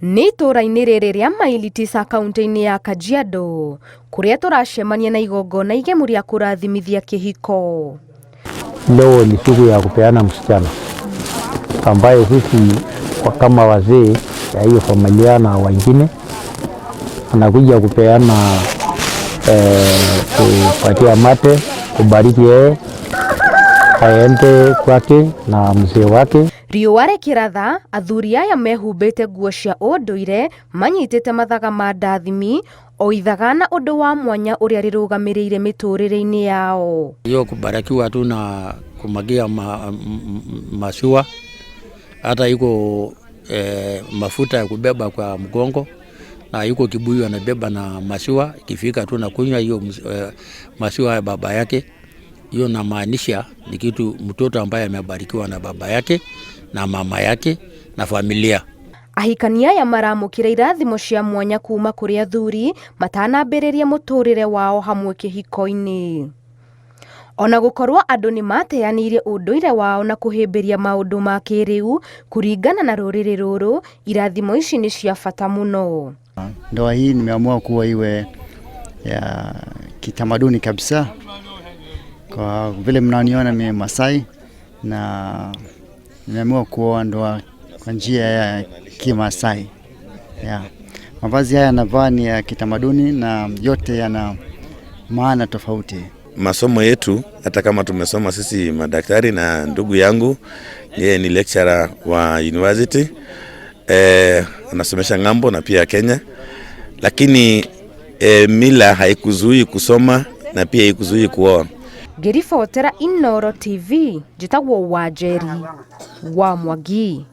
Nĩ itũũra-inĩ rĩrĩ rĩa Maili Tisa kaunti-inĩ ya Kajiado kũrĩa tũracemania na igongona igemu rĩa kũrathimithia kĩhiko. Leo ni siku ya kupeana msichana ambaye sisi kama wazee ya hiyo familia na wengine anakuja kupeana kupatia mate, kubariki yeye aende kwake na mzee wake. Riũa rĩkĩratha, athuri aya mehumbĩte nguo cia ũndũire manyitĩte mathaga ma ndathimi o ithaga na ũndũ wa mwanya ũrĩa rĩrũgamĩrĩire mĩtũrĩre-inĩ yao. Hiyo kubarikiwa tu na kumwagia maziwa, hata iko mafuta ya kubeba kwa mgongo na iko kibuyu anabeba na maziwa, ikifika tu na kunywa hiyo maziwa ya baba yake. Hiyo namaanisha ni kitu mtoto ambaye amebarikiwa na baba yake na mama yake na familia. Ahikania aya maramũkĩra irathimo cia mwanya kuma kũrĩ athuri matanambĩrĩria mũtũrĩre wao hamwe kĩhiko-inĩ. Ona gũkorwo andũ nĩ mateanĩirie ũndũire wao na kũhĩmbĩria maũndũ ma kĩrĩu, kũringana na rũrĩrĩ rũrũ, irathimo ici nĩ cia bata mũno. Ndoa hii nimeamua kuwa iwe ya kitamaduni kabisa, kwa vile mnaniona mimi Masai, na nimeamua kuoa ndoa kwa njia ya Kimasai. Yeah. Mavazi haya yanavaa ni ya kitamaduni na yote yana maana tofauti. Masomo yetu hata kama tumesoma sisi madaktari, na ndugu yangu yeye ni lecturer wa university anasomesha ng'ambo na pia Kenya, lakini mila haikuzuii kusoma na pia haikuzuii kuoa. Ngĩribotera Inooro TV, njĩtagwo Wanjeri wa Mwangi.